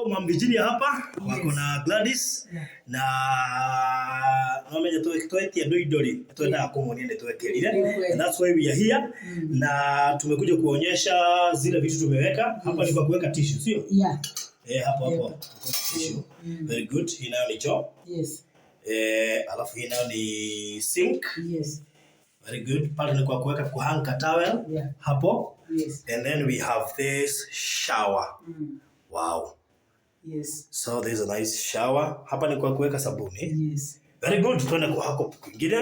Mama Virginia hapa wako na Gladys na no menye twetie andũ indo rĩ twendaga kũmonia nĩ twekĩrire, and that's why we are here, na tumekuja kuonyesha zile vitu tumeweka hapa. Ni kwa kuweka tissue, sio? Yeah. Eh, hapo hapo tissue. Very good. Hii nayo ni choo. Eh, alafu hii nayo ni sink. Very good. Pale ni kwa kuweka, kuhang towel hapo. And then we have this shower. Wow. So there's a nice shower. Hapa ni kwa kuweka sabuni. Very good. Tuende kwa hako kwingine.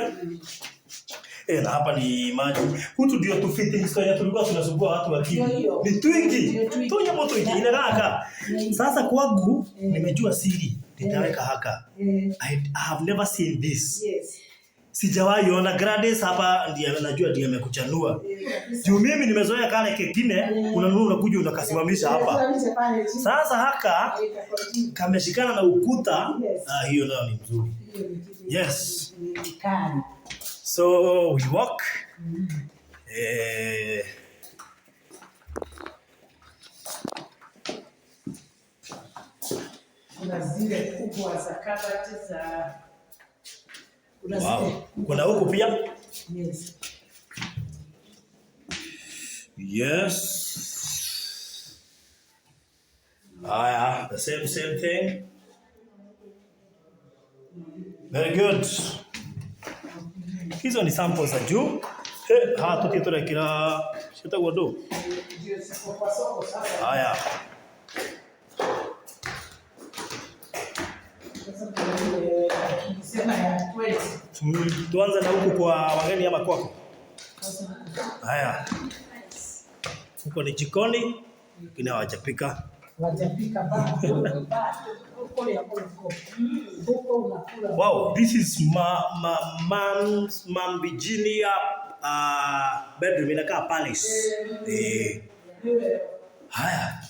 Eh, na hapa ni maji. Hutu ndio tu fittings kwenye tulikuwa tunasumbua watu wakili. Ndio hiyo. Ni twingi. Ndio twingi. Tunya moto twingi inagaka. Sasa kwangu nimejua siri. Nitaweka haka. I have never seen this. Sijawahi ona. Gladys hapa ndiye najua ndiye amekuchanua. Juu mimi nimezoea kale kengine unanunua, unakuja, unakasimamisha hapa. Simamisha pale chini. Sasa haka Itakuwa chini. Kameshikana na ukuta. Yes. Ah, hiyo nayo ni mzuri. Hiyo ni kitu ni kali. So we walk. Eh, Kuna zile kubwa za kabati za kuna zile. Kuna huku pia. Yes. Yes. Haya, the same same thing. Very good. Hizo ni samples za juu. He, ha tutie turekira ciĩtagwo ndũ. Ndio ziko kwa soko sasa. Haya. Sasa kuna ile tukisema ya 20. Tuanze na huku kwa wageni ama kwako? Sasa Haya. Huko ni jikoni, lakini hawajapika. Wajapika bado bado kule huko. Huko unakula. Wow, this is ma, mom's, Mom Virginia bedroom, inakaa palace. Eh. Haya.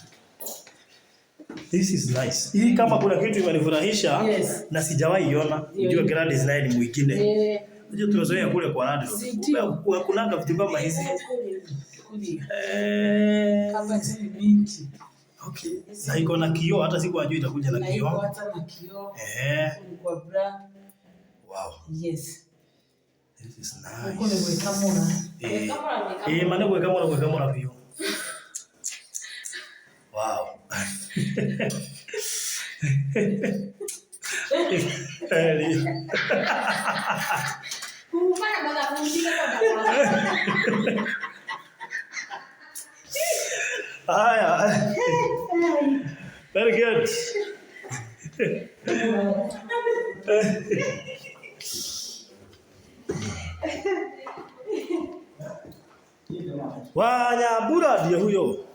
This is nice. Hii kama kuna kitu imenifurahisha na sijawahi iona. Unajua Gladys naye ni mwingine. Unajua tumezoea kule kwa radio. Si ndio? Kumbe kunaga vitu kama hizi. Kuli. Eh, Kabati ni mingi. okay. Na iko na kioo, hata sikuwa najua itakuja na Na iko kioo. hata na kioo. Eh. Ni kwa bra. Wow. Yes. This is Huko ni nice. gwĩka mũra. Eh, eh, mane gwĩka mũra, gwĩka mũra biũ. Wow. Eli. Kumana mathabuni kwenda. Haya. Very good. Wanyambura ndiye huyo.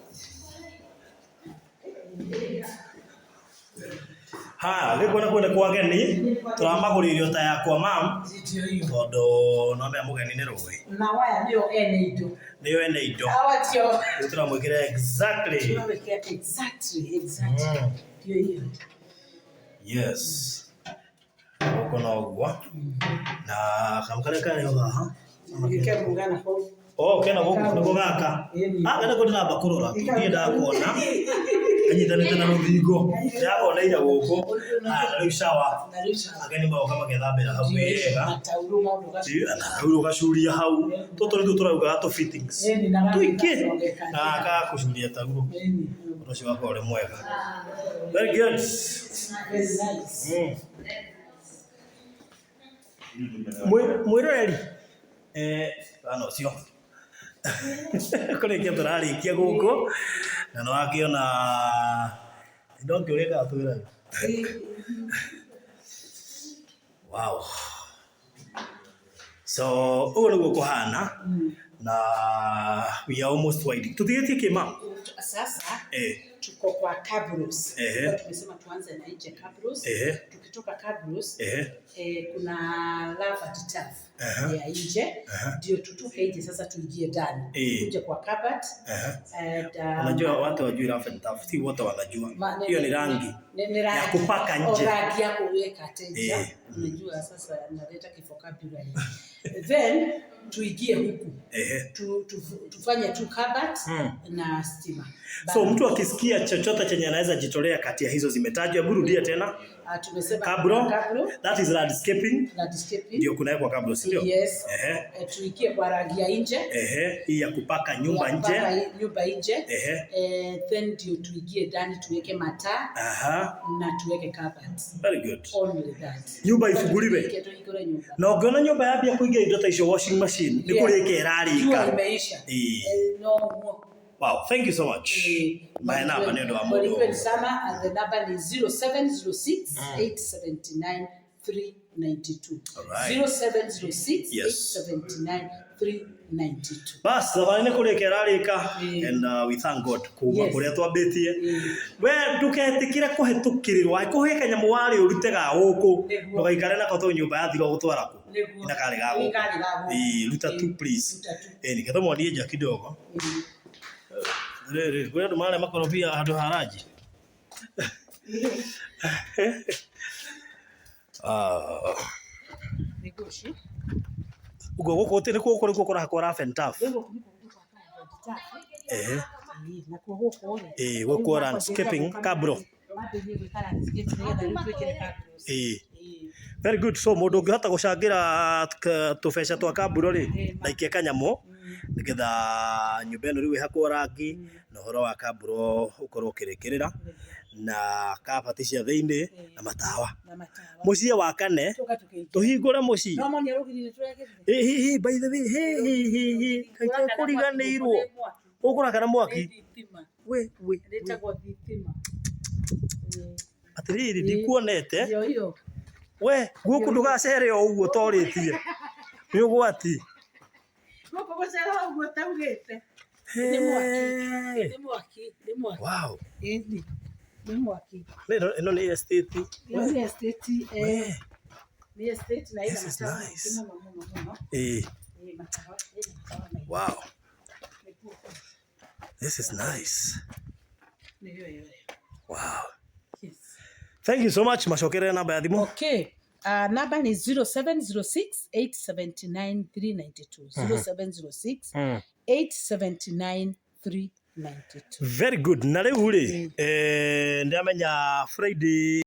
Haya, rĩu kuona kwenda kwa ageni tũramagũrĩra irio ta yakwa mam, Ndio hiyo. tondũ no mea mũgeni nĩ rũĩ. Na waya ndio ene indo. Nĩyo ene indo. Hawa ndio. Rĩu tũramwĩkĩra exactly. Tunawekea exactly, exactly. Ndio hiyo. Yes. Gũkũ noguo. Na kamũ karĩa karĩ o haha. Gĩke mugana hau. Oh, kena gũkũ nĩko gaka. Ĩni. Aka nĩko ndĩramba kũrora. Ndiĩ ndakona. Kanyitanĩte na rũthingo. Ndĩrakoneire gũkũ. Haya, na rĩu shower. Na rĩu shower. Ageni magoka magethambĩra hau wega. Na tauro maũndũ gacio. Na rĩu ũgacuria hau. Tũtũ nĩtuo tũraugaga tũ fittings. Ĩni na Tũingĩ. gagathondeka. Na gakũcuria tauro. Ĩni. Ũndũ ũcio wakorwo ũrĩ mwega. Very good. Very nice. Mwĩroreri, eh, ana ũcio kũrĩkia tũrarĩkia gũkũ na nĩ wakĩona no ngĩũria kana twĩra. Wow, so ũguo nĩguo kũhana na we are almost winding, tũtigĩtie kĩma. Sasa Eh. tuko kwa cabros. Ehe. Tumesema tuanze na nje cabros. Ehe. Tukitoka cabros, Ehe. eh, kuna lava taf. Ya nje ndio tutoke nje sasa tuingie ndani, tuje kwa cupboard and Unajua watu wajui rough and tough, si wote wanajua. Hiyo ni rangi ni rangi ya kupaka nje. O, rangi ya kuweka teja. Unajua sasa naleta kivocabulary. Then tuingie huku, tufanye tu cupboard na stima. So mtu akisikia chochote chenye anaweza jitolea kati ya hizo zimetajwa, hebu rudia tena. Tumesema Cabro, cabro, that is landscaping, landscaping. Ndio kunawekwa cabro, si ndio? Yes. Tuingie kwa rangi ya nje. Ehe, hii ya kupaka nyumba Ya nje. kupaka nyumba nje. Then ndio tuingie ndani tuweke mataa na tuweke cupboards. Very good. Only that. Nyumba ifunguliwe. Tuingie nyumba. Na ũngĩona nyũmba yambia kũiga indo ta icio washing machine, nĩ kũrĩka Jua ĩrarĩka. imeisha. No more. Wow, thank you so much. Mahe namba nĩ ũndũ wa mũndũ. Barikiweni sana, and the number ni 0706 879 392. Alright. 0706 879 392. Bas, thabarĩ nĩ kũrĩka ĩrarĩka and we thank God kuma kũrĩa twambĩtie. We ndũgetĩkĩre kũhetũkĩrĩrwo, angĩkorwo he kanyamũ warĩ ũrute ga gũkũ, ndũgaikare nako tondũ nyũmba yathira ũgũtwara kũ? Na karĩ ga gũkũ. Karĩ ga gũkũ. Ĩĩ, ruta tu please. Ruta tu. Ĩĩ, nĩgetha mwonie nja kidogo. Rĩrĩ, kwĩ andũ marĩa makorobia handũ ha ranji. Ah. Nĩguo ũcio. Ũguo gũkũ nĩkuo gũkũ nĩkuo kũrahakwo rough and tough. Rĩu gũkũ nĩkuo gũkũ nakuo gũkũ rĩ. Ĩĩ, gũkũ landscaping cabro. Wambĩrĩrie gwĩka landscaping nĩgetha rĩu twĩkĩre cabros. Very good. So mũndũ ũngĩhota gũcangĩra tũbeca twa kamburo rĩ, na ikie kanyamũ nĩgetha nyũmba ĩno rĩu ĩhakwo rangi na ũhoro wa kamburo ũkorwo ũkĩrĩkĩrĩra na kabati cia thĩinĩ na matawa. Na matawa. Mũciĩ wa kane Tũka tũkĩingĩra. Tũhingũre mũciĩ. No monia rũgiri nĩ tũrekĩrire. Ĩ, hi, hi, by the way, hi, hi, hi, hi, kaita kũriganĩirwo. Ũkũrakana mwaki. Nĩ thitima. We, we, we. Rĩtagwo thitima. Atĩrĩrĩ, ndikuonete. Ndio hiyo. We, gũkũ ndũgacere o ũguo ũtorĩtie. Nĩ ũgwati. Gũkũ gũcera ũguo ũtaugĩte. Nĩ mwaki. Hey. Nĩ mwaki, nĩ mwaki. Wow. Ĩni. Nĩ mwaki. Ĩno nĩ estate. Ĩno nĩ estate, We. nĩ estate na ĩna This is matawa nice. maingĩ mũno mũno mũno. Matawa, ĩna matawa maingĩ. Wow. Nĩguo. This is nice. Nĩyo ĩyo. Wow. Yes. Thank you so much. Macokerere namba ya thimũ. Okay. Namba ni 0706 879 392. 0706 879 392. Very good. Na rĩu rĩ, ndĩramenya Friday.